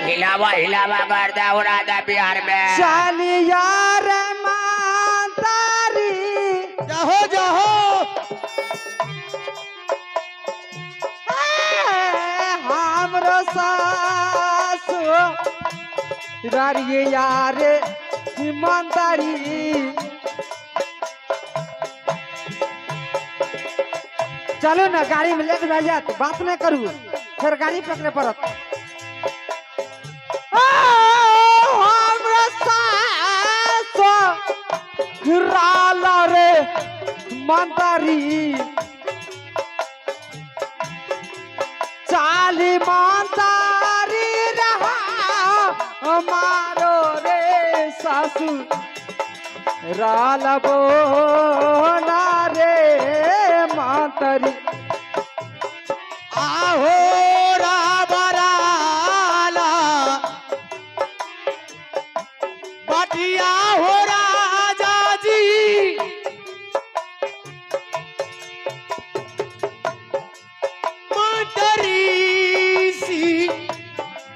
हिलावा हिलावा गर्दा उड़ा दा बिहार में। चालिया रे मातारी जाहो जाहो। हमरो सासु रारिया रे ईमानदारी। चलो ना गाड़ी में लेट भए जात, बात नहीं करू, फिर गाड़ी पकड़े पड़त। हमरो सासु राला रे ईमानदारी, चाली मानदारी रहा हमारो रे सासू राल बोना रे मातरी। आहो राबराला बटिया हो राजा जी, मंतरी सी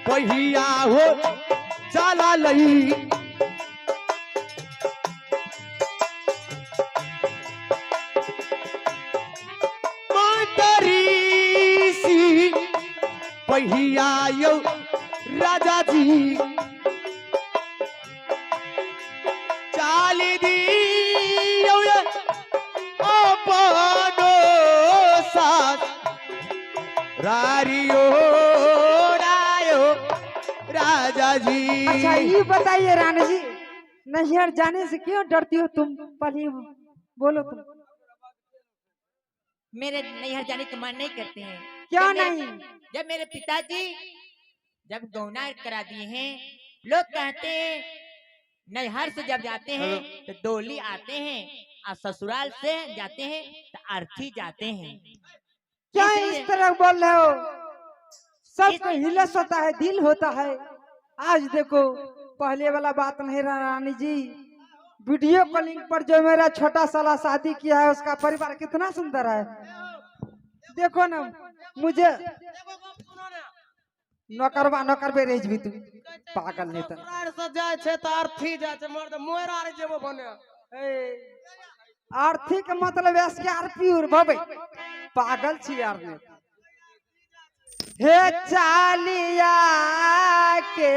पहिया हो चला लई। मंतरी सी पहिया यो राजा जी, चाली दियो ये अपनो साथ रारियो रायो राजा जी। अच्छा ये बताइए रानी जी, नैहर जाने से क्यों डरती हो तुम? पहले बोलो तुम। मेरे नैहर जाने का मन नहीं करते हैं। क्यों नहीं? जब मेरे पिताजी जब गौना करा दिए हैं, लोग कहते हैं नैहर से जब जाते हैं तो डोली आते हैं और ससुराल से जाते हैं तो अर्थी जाते हैं। क्या इस तरह बोल रहे हो? सबको हिलस होता है, दिल होता है। आज देखो पहले वाला बात नहीं रहा रानी जी। वीडियो कॉलिंग पर जो मेरा छोटा साला शादी किया है उसका परिवार कितना सुंदर है। देखो ना, मुझे नौकरवा नौकरबे रह जबी तू पागल नहीं तो। ससुराल से जाइ छै तऽ अर्थी जाइ छै, मर्द मोरा आर जेबो बने। अर्थी के मतलब स्कॉर्पियो भबे, पागल छी यार ने। हे चालिया के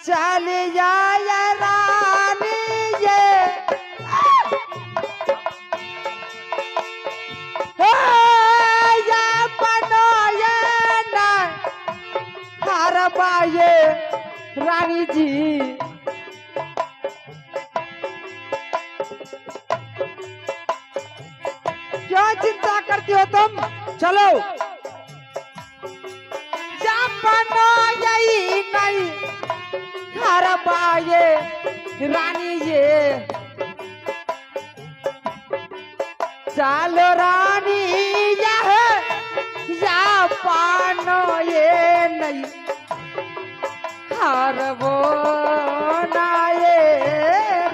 चालिया ये रानी ये, हे ये बनो ये ना हरबा ये रानी जी। क्यों चिंता करती हो तुम? चलो बनो यही नहीं हरबा ये रानी ये, चलो रानी यह या पानो ये नहीं हरबो ना ये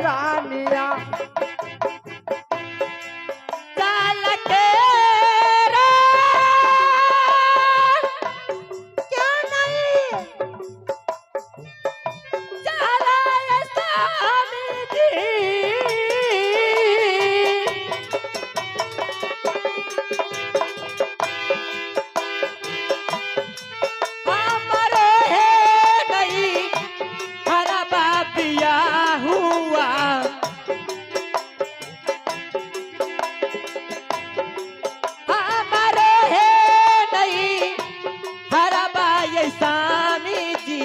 रानिया। चल के रे क्यों नहीं? चला ये स्वामी जी, हमारे है नहीं हरा बाबिया हुआ, हमारे है नहीं हरा बाई स्वामी जी।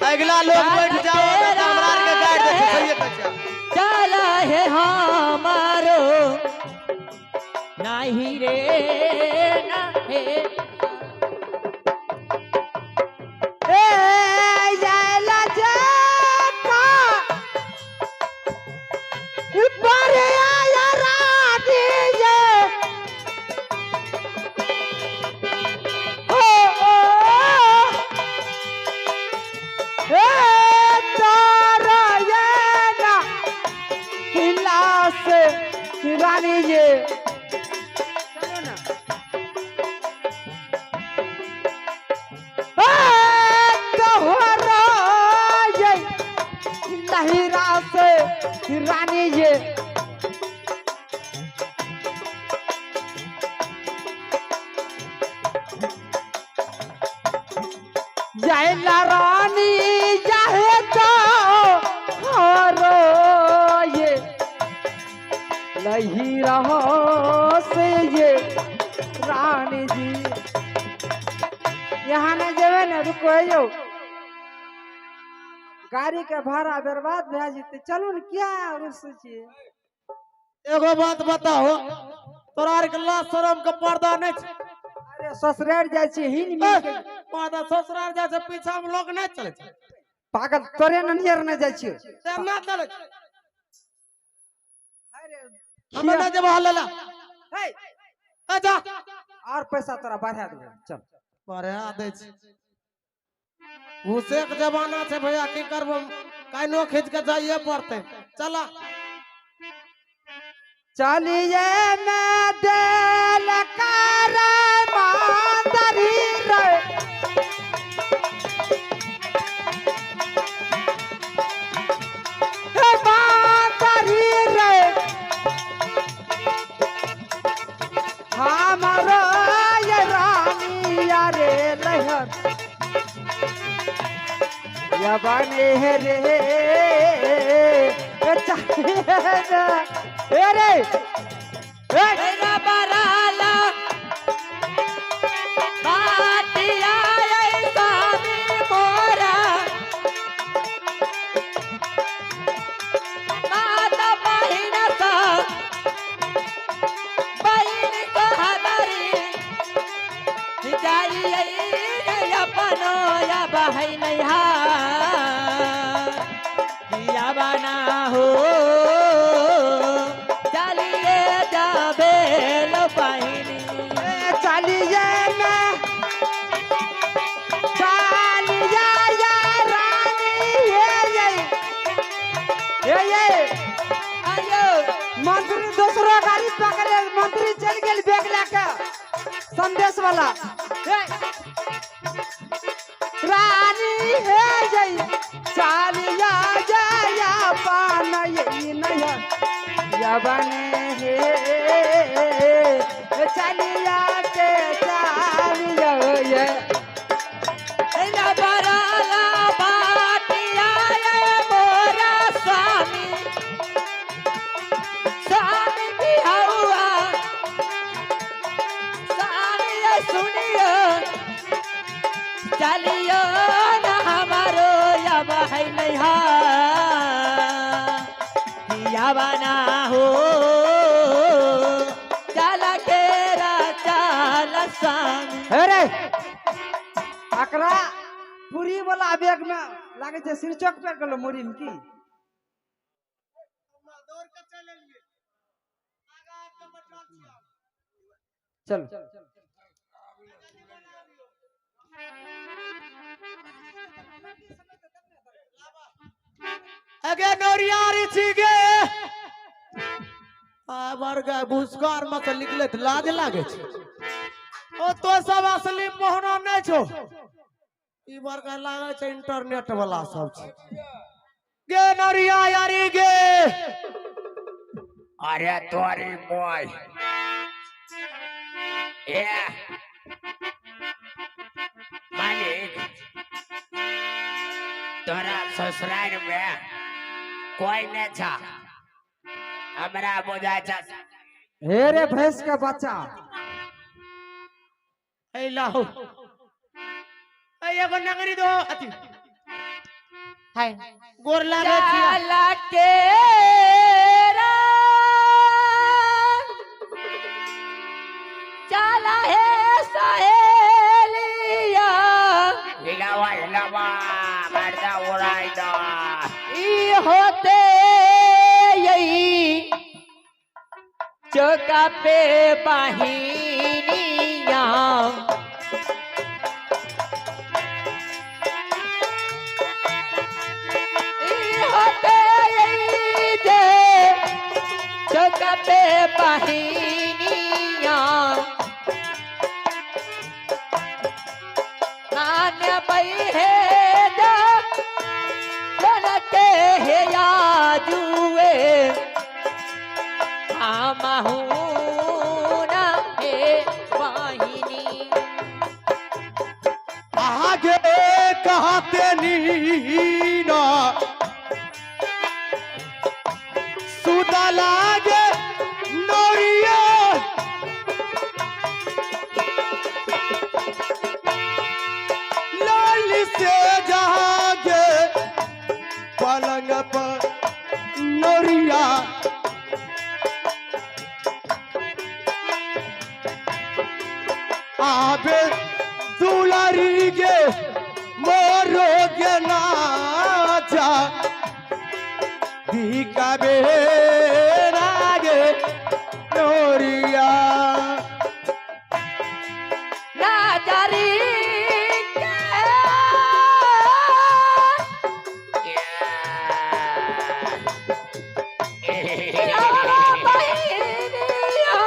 अगला लोग बैठ जाओ ना तो हमरा आर के गाइड दे सही कहै छै। चला है हमारो नहीं रे ना है। ए ये लजका पर आया रानी ये, ओ ओ ए तारा ये ना हिलास रानी ये। चलो ना। रानी ये जाइला रानी जाहे तो हरो ये लही रहो से ये रानी जी। यहाँ न जेबे ने रुको जो गाड़ी के भाड़ा बर्बाद भए जेतै। चलू ने किया रुसै छियै? एगो बात बताओ, तोरा आर के लाज शरम के पर्दा नहीं छै? अरे ससुराल जाइ छियै हिल मिल के। मादा ससुराल जाइ छै पीछा में लोग नहीं चले छै। पागल तोरे ननियर नहि जाइ छियै। से ना चले छै। हमे नहि जेबो हल्ला ला। हे अच्छा और पैसा तोरा बढ़ा देबो चल। बढ़ा दै छै। घूसे के जमाना छै भैया, की करबो, कानो खींच के जाइए पड़ते। चला चलिए मैं दिल कर मांदरी रे मांदरी रे हमारो ये रानी रे लहर या बने रे चाहिए रे मेरा बराला बाटिया स्वामी मोरा माता बहिन सा बहिन सोहदरी जाइए अपनो या बहिन किया बना हो चलिए जाबे लो बहिनी। चलिए ना चलिए या रानी ये ये ये आयो मंत्री दूसरो गाड़ी पकड़े मंत्री चल गेल बैग लेके संदेश वाला। रानी हे जय चलिया जया पान ये नया या बने हे चलिया के चलिया ये बराला बाटिया मोरा स्वामी स्वामी बिहौआ स्वामी सुनियो चलियो न हमारो या बहन किया बना हो चल के चल स्वामी। अरे अकरा पूरी वाला बैग में लागे छै सिरचौक पर गेलो मुरी में की। चल अगे नौरियारी छी गे आ वर्ग भूसकार में से निकले त लाज लागे छै। ओ तो सब असली पहुना नहीं छो, ई वर्ग लागे छै इंटरनेट वाला सब छै। गे नौरिया यारी गे। अरे तोरी मोय ए मालिक, तोरा ससुराल में कोई नहीं था, हमरा बुझाय छा। हे रे भैंस के बच्चा ए लाहो ए एगो नगरी दो अथी हाय गोर लागे छी। चला के चला हे सहेलिया हिलावा हिलावा मर्दा उड़ाई दो ई होते यही चौका पे बहिनिया ई होते यही जे चौका पे बहिनिया नान्य बही है जा जनके हे याजुए हमहू ना हे बहिनी। आगे कहते नीना सुदा लागे नोरिया लाल से जागे पलंग पर नोरिया आबे दुलारी गे मोरो गे नाचा दिकाबे रागे नोरिया राजारी के बहिनिया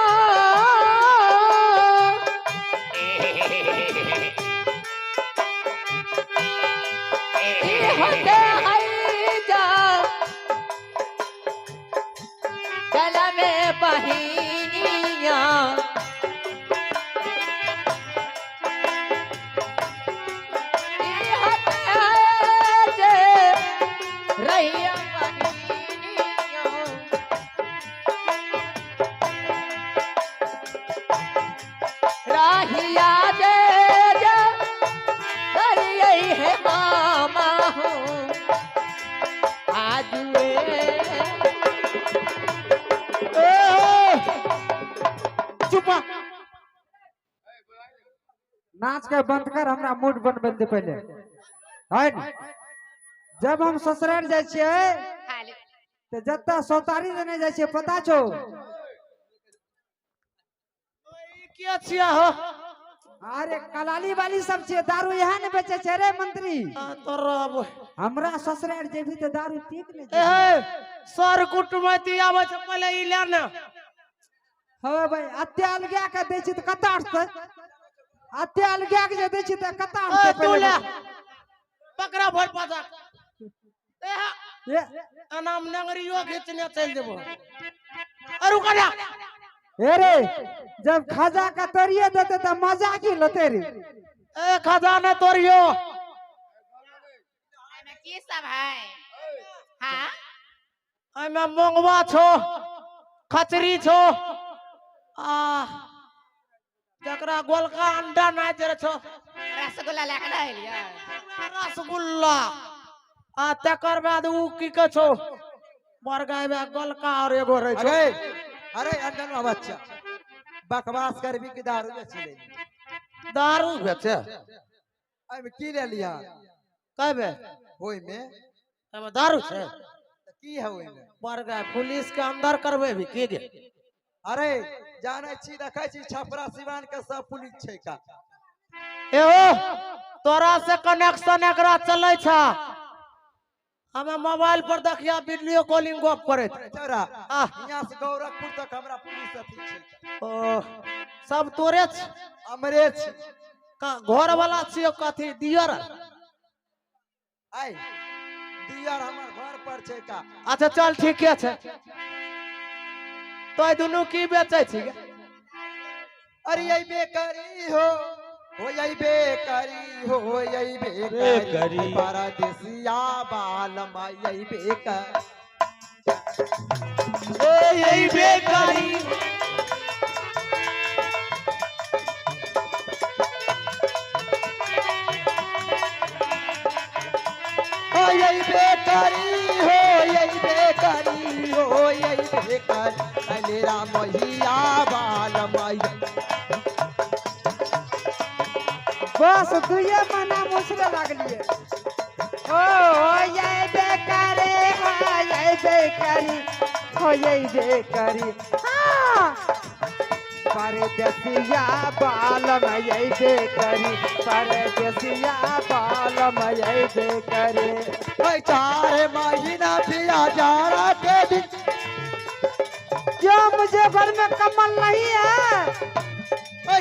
होते है जा गला में बहिनिया होते है जे रहिया बहिनिया। राहिया दे जा करियै है मामा हूँ आजुए। चुपा नाच के बंद कर, हमरा मूड बनबै दे पहिले। है ने? जब हम ससुराल जाइ छियै तऽ जतऽ सौतारी देने जाइ छियै, पता छौ? के छिया हो? अरे कलाली वाली सब छियै, दारू यहाँ ने बेचै छै रे मंत्री। तोर रहबो। हमरा ससुराल जेबही तऽ दारू पी के ने ए जेबही। हे सर कुटुमैती आबै छै, पहिले ई ले ने। हँ भाई, अते अलगा के दै छी तऽ कतऽ अटतै? अते अलगा के जे दै छी तऽ कतऽ ए अटतै? तू पहिले ले बता। पकड़ा भर पाजा ए हा, ए अनाम नंगरियो घिचने चलि जेबो। अरु कना ए रे, जब खाजा का तोरिए देते तऽ मजा की लेते रे? ए खजाना तोरियो। एहिमे की सब है? हाँ एहिमे मूंगवा छो, खचरी छो, आ जकरा गोलका अंडा नहि जरे छो। रसगुल्ला लए कऽ नहि एलियै? रसगुल्ला आ तकर बाद उ की कहै छौ बड़का में गोलका और एगो रहै छौ। अरे अरे अंडनवा बच्चा, बकवास करबी कि दारू बेची ले? दारू बेचे। एहिमे की ले लिया? कहबे ओहिमे एहिमे दारू छै। तऽ की है ओहिमे? बड़का पुलिस के अंदर करबे भी की गे? अरे जानै छी, देखै छी छपरा सिवान के सब पुलिस छै का। एहो तोरा से कनेक्शन एकरा चलै छ, हमे मोबाइल पर देखिया वीडियो कॉलिंग गप करैत। चौरा आह यहाँ से गोरखपुर तक हमरा पुलिस अथी छै। ओ सब तोरे छ? हमरे छी। घर वाला छियो कथी दियर? आइ दियर हमर घर पर छै का। अच्छा चल ठीके छै। तो दुनू की बेचै छी? अरे यही बेकरी हो यही बेकरी हो यही बेकरी परदेसिया बालमा यही बेकरी। ए यही बेकरी। ओ यही बेकरी हो यही बेकरी हो यही बेकरी अरे रामहिया बालमा। बस दुइये महीना मुसरे लागलिए। ओ ये बेकारी हाँ ये बेकारी हो ये बेकारी हाँ परदेसिया बालम ये बेकारी परदेसिया बालम ये बेकारी। ओए 4 महीना पिया जाड़ा के दिन। क्यों मुझे घर में कमल नहीं है?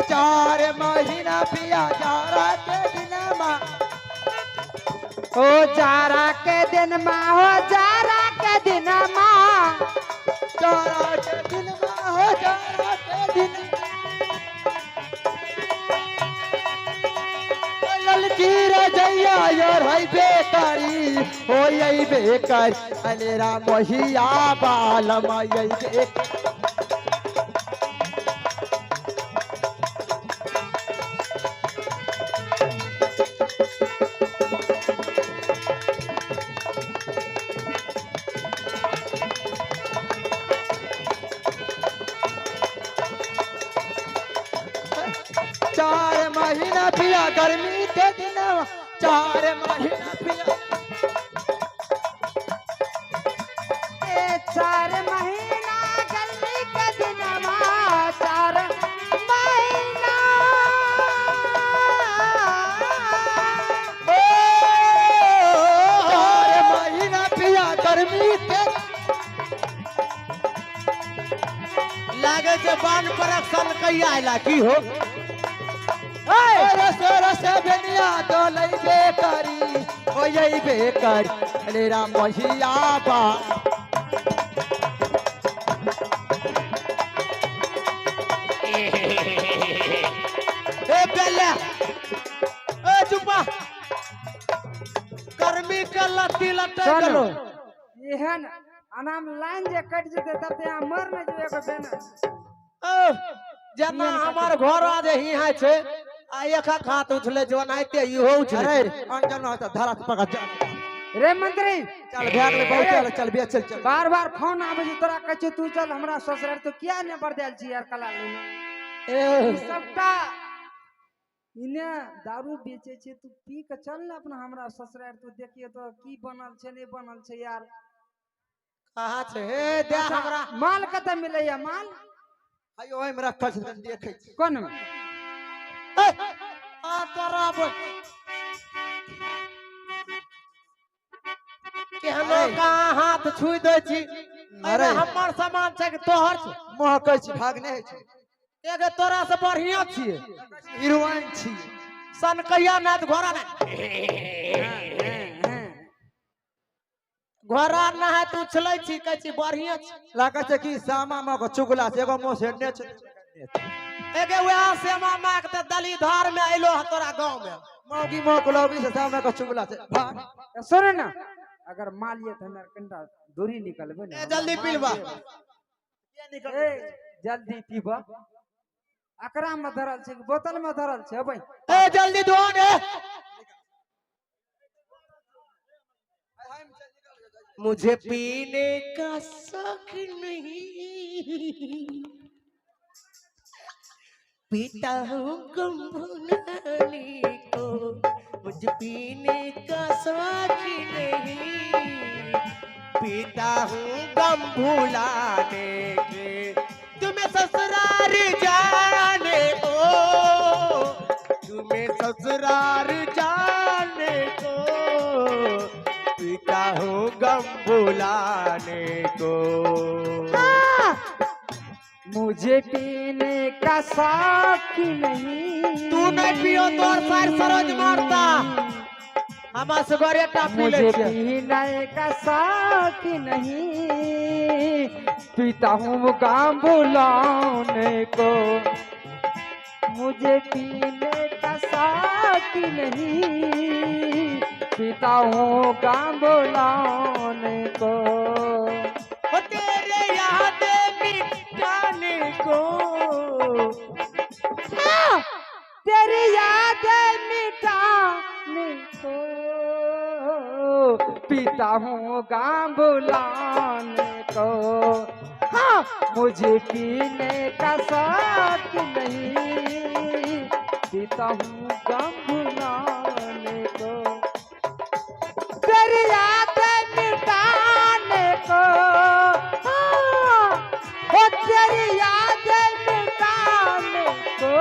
4 महीना पिया जाड़ा के दिन मा। ओ जाड़ा के दिन मा हो जाड़ा के दिनमा। जाड़ा के दिनमा हो जाड़ा के दिन। ललकी रजैया your है बेकारी हो यही बेकारी अलेरा मोहिया बालम यही बेकारी। चार महीना पिया गर्मी के दिन, 4 महीना पिया, 4 महीना गर्मी के दिनमा, 4 महीना, 4 महीना पिया गर्मी के। लागे छै बान परक सन कहिया आइला की हो। रस रस बेनिया डोलै बेकारी ओ यही बेकारी अलेरा मोहिया बा। ए बेले ए चुपा, गर्मी के लत्ती लटक गेलो। एहन अनाम लाइन जे कटि जेतै तब तऽ यहाँ मर नहि जेबै एगो बेना। जेना हमार घर आ जे हियाँ छै आ एक एक हाथ उछले छै ओनाहिते इहो उछले। अरे अंजन होता धरा पकड़ चल रे मंत्री चल भाग ले बहुत चल चल बे चल चल। बार बार फोन आबै छै तोरा, कहै छै तू चल हमरा ससुराल, तो किया नहि बरदायल छी यार कला लेने। ए सबटा इने दारू बेचै छै, तू पी के चल ने अपना हमरा ससुराल, तू देखिए तो की बनल छै नहि बनल छै यार। कहाँ छै हे दे हमरा माल कतऽ मिलैया माल? आयो ओहिमे रखल छै देखै छी। कोन मे? आ तोरा केहनो कहाँ हाथ छुइ दै छी। अरे हमर सामान छै कि तोहर छै? महकै छी भाग नहि होइ छै। एगो तोरा से बढ़िया छियै, हीरोइन छी। सन कहिया ना तऽ घोड़ा ना घोड़ा ना है तू उछलै छी कहै छी बढ़िया छी। लागै छै कि सामा माँ के चुगला छै, एगो मुँह से एने छै। एगे वएह श्यामा माँ के तऽ दली धार में अयलो ह तोरा गाँव में। मौगी माँ के लौगी से सामा के चुगला छै। भाग सुन ना, अगर माल ये तऽ हमरा कनिटा दूरी निकलबै ने। जल्दी पीलबा, ए जल्दी पीबा। अकरा में धरल छै बोतल में धरल छै अबै। ए जल्दी धो ने। मुझे पीने का शौक नहीं, पीता हूँ गम भुलाने को। मुझे पीने का शौक नहीं, पीता हूँ गम भुलाने के। तुम्हें ससुराल जाने को, तुम्हें ससुराल जाने को, पीता हूँ गम भुलाने को। मुझे पीने का शौक नहीं। तू नहीं पियो तो सार सरोज मारता। हम असगरे टा पी लै मुझे छियै। पीने का शौक नहीं, पीता हूँ गम भुलाने को। मुझे पीने का शौक नहीं, पीता हूँ गम भुलाने को। ओ तेरे याद मिटाने को, तेरी याद मिटाने को, पीता हूँ गम भुलाने को। हाँ मुझे पीने का शौक नहीं, पीता हूँ गम भुलाने को। तेरी याद मिटाने को, हाँ, ओ तेरी याद मिटाने को,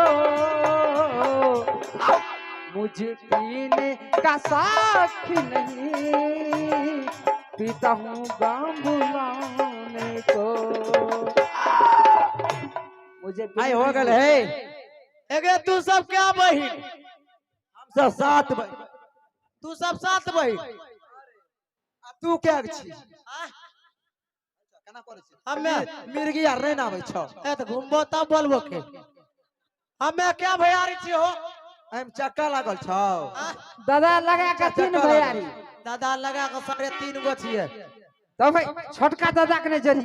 मुझे पीने का शौक नहीं, पीता हूँ गम भुलाने को। मुझे आइ हो गेल है। एगे तू सब क्या बहिन? हम सब 7 बहिन। तू सब 7 बहिन। आ तू क्या छी? केना करै छै? हमे मिर्गी आर नहि आबै छौ। ए त घुमबो तब बोलबो के। हमे क्या भैयारी छी हो? एम चक्का लागल छौ। दादा लगा के 3 भैयारी। दादा लगा के 3.5 गो छियै। तो भाई छोटका दादा के नहीं जरी।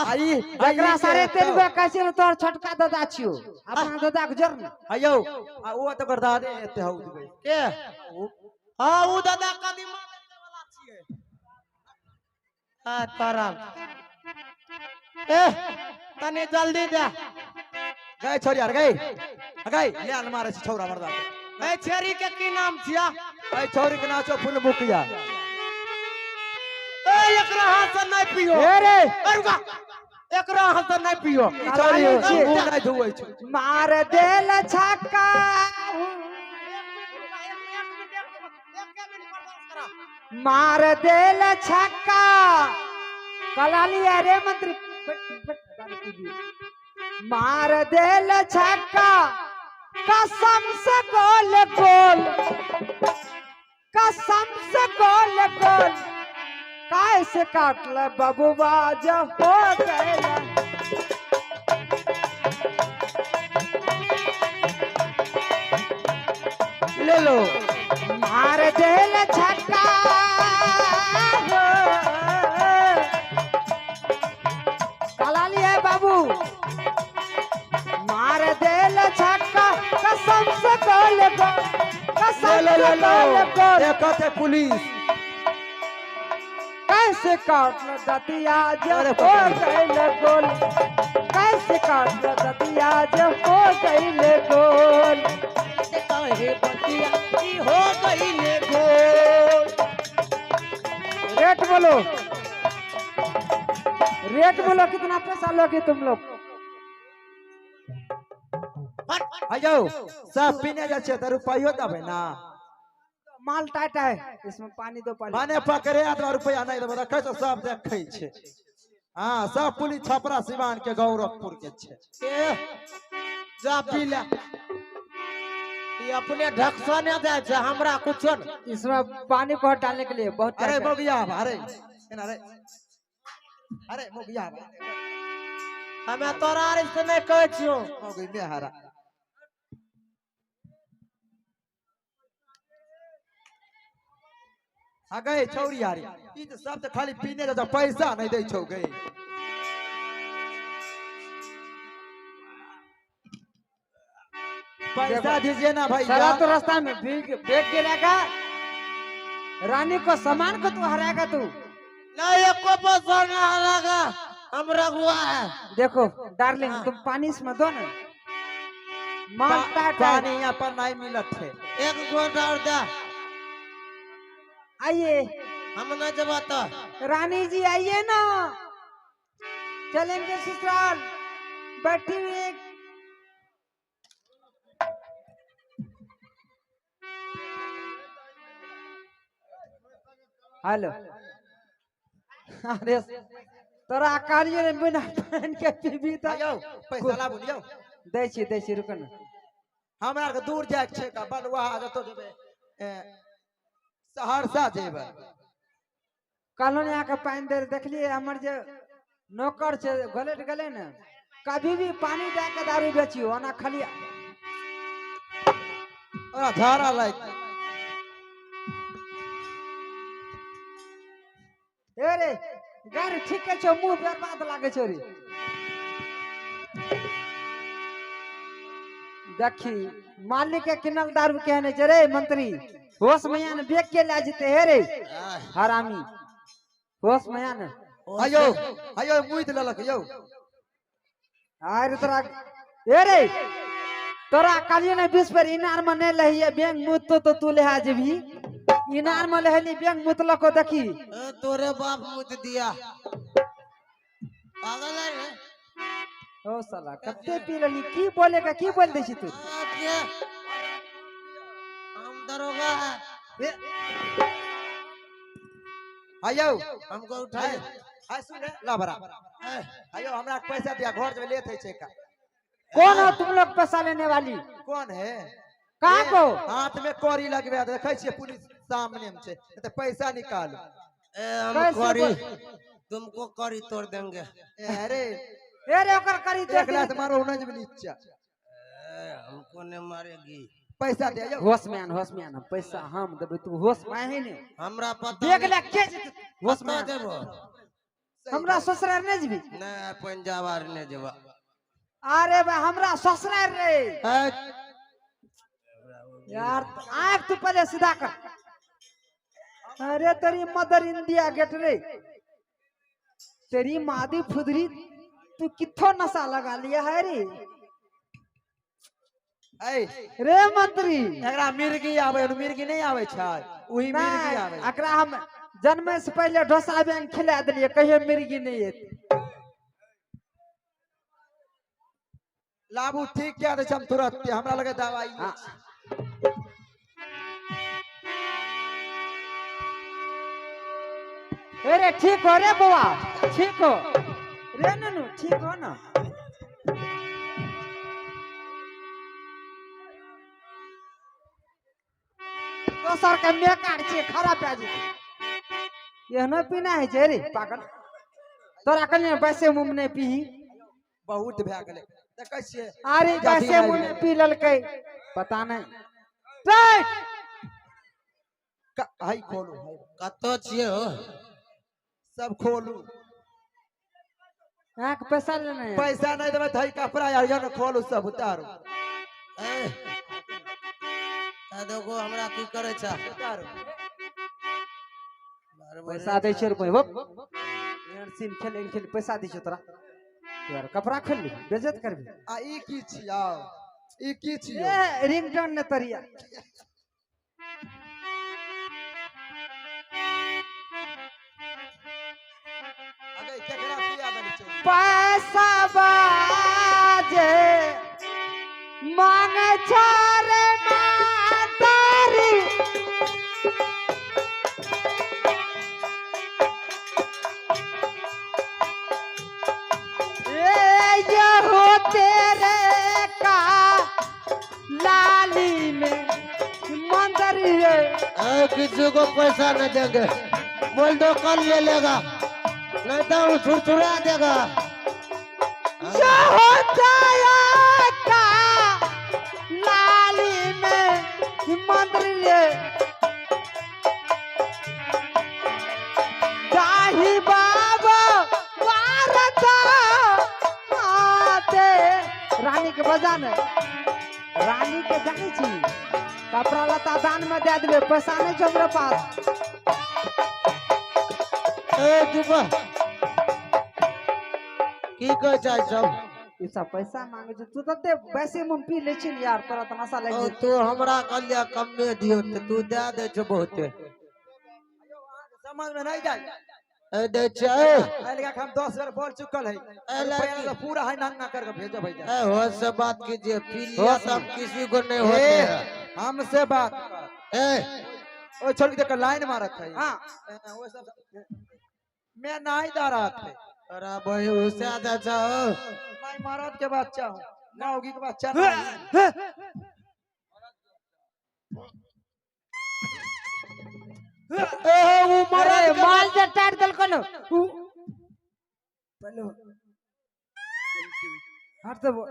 आई एकरा 3.5 गो कहै छियै तोहर छोटका दादा छियो, अपना दादा के जर न। आयौ आ ओ त ओकर दादे एते हौ देबै के? हां उ दादा कदीमा बेचै वाला छियै। आ तारा ए तनी जल्दी दे। गए छोरी यार गए गए ले आन मारे छी छोरा मरदा। ए छेरी के की नाम छिया? ए छोरी के नाम छौ फुलमुखिया। ए एकरा हाथ से नहीं पियो। ए रे रुका, एकरा हाथ से नहीं पियो। ई छोरी मुंह नहीं धुवै छौ। मार देल छक्का मार देल छक्का कलाली। अरे मंत्री मार देल छक्का कसम से गोल गोल, कसम से गोल गोल, कैसे काटल बबुआ जब हो गए। ले लो मार देल छक्का कलाली है बाबू। मार देल छक्का कसम से गोल गोल, कसम से गोल गोल। देखते पुलिस कैसे काटल दतिया जब हो गइल गोल, कैसे काटल दतिया जब हो गइल गोल, कैसे काहे बतिया की हो गइल गोल। रेट बोलो, रेट बोलो, कितना पैसा लोगे तुम लोग? आयो सब पीने जा छै त रुपैयो देबै ना। माल टाइट है, इसमें पानी दो। पानी माने पकड़े आदमी रुपया नहीं देबै रखै छै सब देखै छै। हां सब पुलिस छपरा सिवान के गौरवपुर के छै। ए जा पी ले, ये अपने ढकसा ने दे छै हमरा कुछो न। इसमें पानी को डालने के लिए बहुत। अरे मोगिया अरे एना रे, अरे मोगिया हमे तोरा आर से नहीं कहै छियो। मोगी में हरा आ गए छौरी यारी। ई त सब त खाली पीने जा पैसा नहीं दै छौ गए। पैसा दीजिए ना भाई। सारा तो रास्ता में भीग बेच गिरेगा, रानी को सामान को तू हराएगा तू। नहीं एको पैसा ना हराएगा, हम रघुआ है। देखो डार्लिंग तुम पानी इसमें दो ना। माल पानी यहाँ पर नहीं मिलत है। एक घोट और दे। आइए हम ना जब तो रानी जी आइए ना, चलेंगे ससुराल। बैठी हुई एक हेलो। अरे तोरा कहलियो ने बिना पानि के पीबी त पैसा लाबू लियौ। दै छी रुक न। हमरा के दूर जाय के छै का बलुआ जतो जेबै सहरसा जेबै। कहलहुँ ने अहाँके पानि दे देखलियै हमर जे नौकर छै घोलट गेलै ने। कभी भी पानी दए के दारू बेचियो ओना खाली ओना झाड़ा लागि। ए रे गाड़ी ठीके छौ, मुँह बर्बाद लागै छौ रे। देखी मालिक के किनल दारू केहन छै रे मंत्री, होश में आन बेच के ला जेते हे रे हरामी, होश में आन। आयो आयो मुइत लेलक यौ। अरे तोरा ए रे तोरा कहलियो ने 20 बेर इनार में नहीं लहिए बैंक मुत तो तू लेहा जेबही। इनार में लहली बैंक मुतलको देखी। तोरे बाप मुत दिया पागल है रे। ओ साला कते पी लेली, की बोलेगा की बोल दै छी तू? हम दरोगा है। आयो हमको उठाए। आय सुन ला बरा। आयो हमरा पैसा दिया घर से लेत है छै का। कौन हो तुम लोग पैसा लेने वाली? कौन है? कहाँ को? हाथ में कौड़ी लगबे देखै छियै पुलिस सामने में छै त पैसा निकाल। ए हम कौड़ी तुमको करी तोड़ देंगे। अरे अरे ओकर करी एक लात मारो होना जब नीचा। हमको ने मारेगी। पैसा दे जाओ। होश में आन, होश में आन, पैसा हम देबै, तू होश में ही नहीं। हमरा पता देख ले के जेतै, होश में जेबो। हमरा ससुराल नहीं जेबी? नहीं, पंजाब आर नहीं जेबा। अरे भाई हमरा ससुराल रे। यार आँख तू पहले सीधा कर। अरे तेरी मदर इंडिया गेट रे, तेरी मादी फुदरी, तू किथो नशा लगा लिया है रे? रे मंत्री एकरा मिर्गी आवे, मिर्गी नहीं आवे छै, वही मिर्गी आवे। एकरा हम जन्म से पहले डोसा बैंक खिला दिलिए, कहियो मिर्गी नहीं एते। लाबू ठीक क्या दे हम तुरंत, हमरा लगे दवाई। अरे ठीक हो रे बुआ, ठीक हो रे ननू, ठीक हो ना। दोसर के मेकार छे, खराब भए जेतै। एहनो पीना है छै रे पागल, तोरा कहलियै वैसे मुँह में नहि पीही। बहुत भए गेलै, देखै छियै। अरे वैसे मुँह में पी लेलकै, पता नहि। हाय खोलू, कतऽ छियै हो? सब खोलू। अहाँके पैसा लेना है? पैसा नहीं देबै तऽ कपड़ा यार जन खोलू, सब उतारू। देखो हमरा की करै छै, उतारू। पैसा दै छै रुपैआ, होप एहन सीन खेल खेल, पैसा दै छै तोरा। तोरा कपड़ा खोल ली, बेइज्जत करबी। आ ई की छियौ, ई की छियौ? ए रिंगटोन ने तरिया। अगे केकरा पिया देली छौ? पैसा बाजे मांगे छो रे मातारी, ए ये हो तेरे का लाली में मंदरी रे। किसी को पैसा नहीं देंगे, बोल दो कल ले लेगा, नहीं तो छुरछुरा देगा। ये हो तेरे का लाली में मंदरी रे, दाही बाबा वारता आते। रानी के बजान, रानी के जानी छी, कपड़ा लत्ता दान में दे देबे, पैसा नहीं छौ हमरा पास। ए जुबा की कहै छै सब? ई सब पैसा मांगे छै, तू तऽ वैसे मुँह पी लै छी ने यार, तोरा तऽ नशा लागि जेतौ। तू हमरा कहलियै कमे दियौ तऽ तू दए दै छौ बहुते। समझ में नहीं जाय ए दै छै। ए हम 10 बेर बोल चुकल है, रुपया पूरा है नंगा करके भेजो भैया। ए होश से बात कीजिए, पी लिया सब किसी को नहीं होते हैं। हमसे बात ए ओ छोड़ के देख लाइन मारत है। हां वो सब मैं नहीं दे रहा थे। अरे भाई उससे ज्यादा चाहो, मैं मरद के बच्चा हूं, मौगी के बच्चा नहीं। ए वो मरद माल जे टाट देलको न उ पहले हट दबो।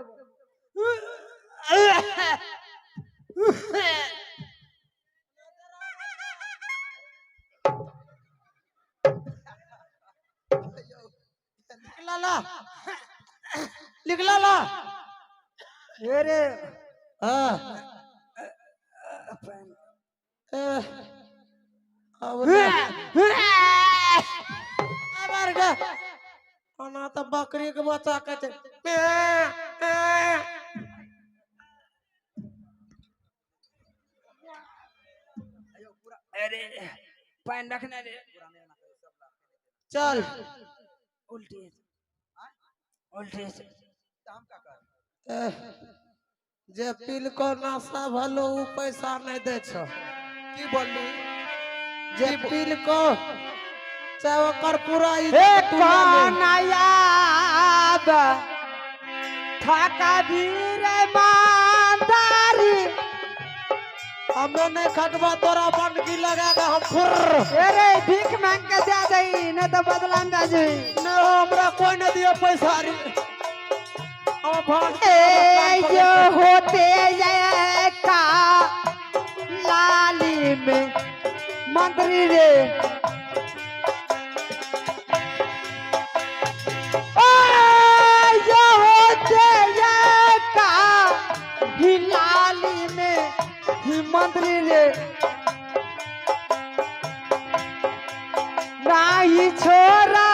निकला निकला ला। अरे हां अब ओना तो बकरी के बच्चा कहते। अरे पानी रखना रे, चल उल्टी उल्टी से जे पिलको नशा भलो उ पैसा नहीं दे छो। की बोलली? जे पिलको चाहे ओकर पूरा ए कौन आयाब थका भी रे मांदारी। हमे नहीं खटबा तोरा बनकी लगा के हम फुर्र। अरे भीख मांग के दे दई, नहीं तो बदला में दे दई। नहीं हमरा कोई नहीं दिया पैसा रे। हम भाग। ए जो होते ये का लाली में मंत्री रे। ए जो होते ये का ही लाली में ही मंत्री रे। नाही छोरा